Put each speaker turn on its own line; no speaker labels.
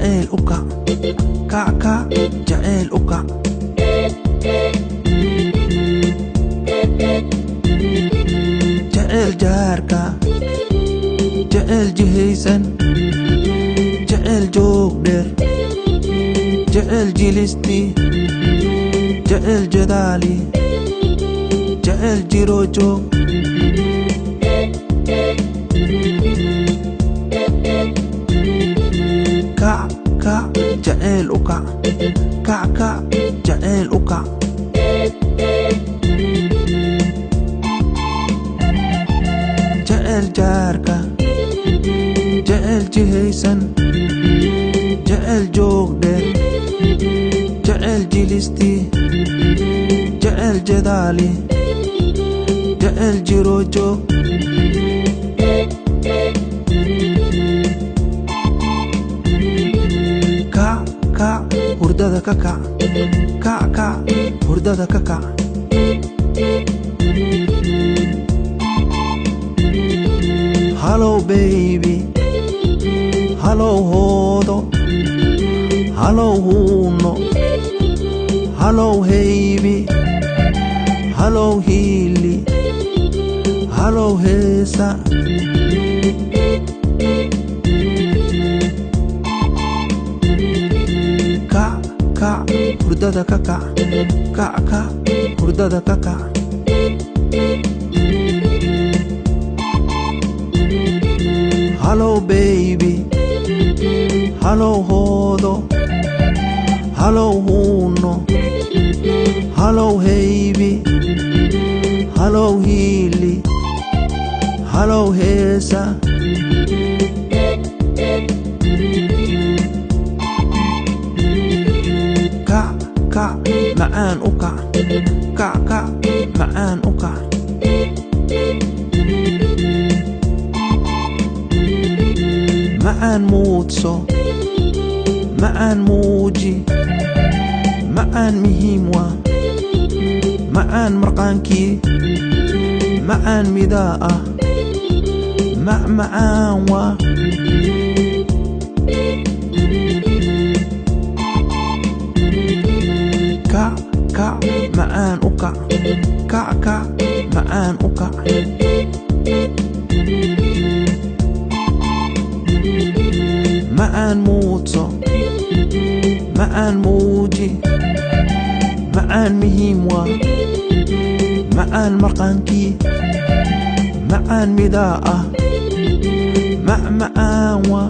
Jacayl u kac, kac kac, jacayl u kac. Jacayl jaarka, jacayl jihaysan, jacayl joog dheer, jacayl jilistii, jacayl jadaali, jacayl jiro joog. Kac kac, jacayl u kac, kac kac, jacayl u kac. Jacayl jaarka, jacayl jihaysan, jacayl joog dheer, jacayl jilistii, jacayl jadaali, jacayl jiro joog. Kac kac, hurdada ka kac, kac kac, hurdada ka kac. Hallow baby, hallow hoodo, hallow huuno, hallow haybi, hallow hiili, hallow heesa. Kac kac, hurdada ka kac, kac kac, hurdada ka kac. Hallow baby, hallow hoodo, hallow huuno, hallow haybi, hallow hiili, hallow heesa. Kac kac, macaan u kac, kac kac, macaan u kac. Macaan muudso, macaan muuji, macaan muhiim waa, macaan marqaankii, macaan midaa ah, macmacaan waa. Kac kac, macaan u kac, kac kac, macaan u kac. Macaan muudso, macaan muuji, macaan muhiim waa, macaan marqaankii, macaan midaa ah, macmacaan waa.